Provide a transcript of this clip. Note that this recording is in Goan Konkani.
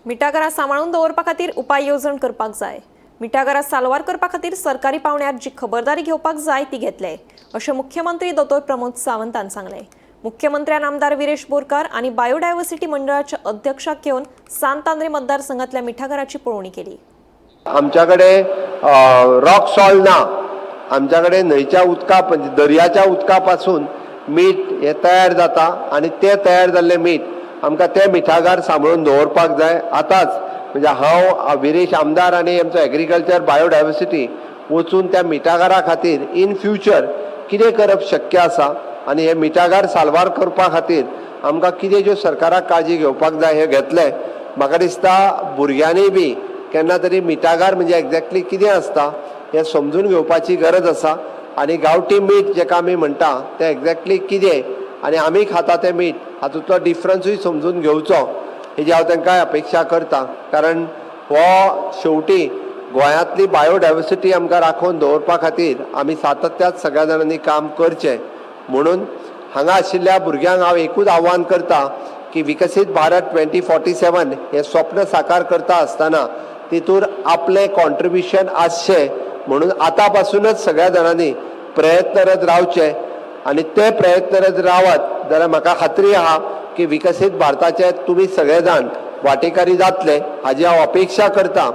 मिठागरां सांबाळून दवरपा खातीर उपाय येवजण करपाक जाय. मिठागरां साल्वार करपा खातीर सरकारी पावंड्यार जी खबरदारी घेवपाक जाय ती घेतले, अशें मुख्यमंत्री दोतोर प्रमोद सावंतान सांगलें. मुख्यमंत्र्यान आमदार विरेश बोरकार आनी बायोडायव्हर्सिटी मंडळाच्या अध्यक्षाक घेवन सांत आंद्रे मतदारसंघातल्या मिठागराची पळोवणी केली. आमच्याकडे रॉक सॉल्ट ना. आमच्याकडे न्हंयच्या उदका, म्हणजे दर्याच्या उदका पासून मीठ हें तयार जाता आनी तें तयार जाल्लें मीठ आमकां तें मिठागार सांबाळून दवरपाक जाय आतांच. म्हणजे हांव, विरेश आमदार आनी आमचो एग्रीकल्चर बायोडायवर्सिटी वचून त्या मिठागारा खातीर इन फ्युचर कितें करप शक्य आसा आनी हे मिठागार साल्वार करपा खातीर आमकां कितें ज्यो सरकाराक काळजी घेवपाक जाय हें घेतलें. म्हाका दिसता भुरग्यांनी बी केन्ना तरी मिठागार म्हणजे एक्झॅक्टली कितें आसता हें समजून घेवपाची गरज आसा आनी गांवठी मीठ जेका आमी म्हणटा तें एक्झॅक्टली कितें आनी आमी खाता तें मीठ हातूंतलो डिफरन्सूय समजून घेवचो हेजी हांव तांकां अपेक्षा करता. कारण हो शेवटी गोंयांतली बायोडायवर्सिटी आमकां राखून दवरपा खातीर आमी सातत्यात सगळ्या जाणांनी काम करचें. म्हणून हांगा आशिल्ल्या भुरग्यांक हांव एकूच आव्हान करता की विकसीत भारत 2047 हें स्वप्न साकार करता आसतना तितूर आपलें कॉन्ट्रिब्युशन आसचें म्हणून आतां पासूनच सगळ्या जाणांनी प्रयत्नरत रावचें आनी ते प्रयत्नरत रावत जाल्यार म्हाका खात्री आहा की विकसीत भारताचे तुमी सगळे जाण वांटेकारी जातले हाजी हांव अपेक्षा करता.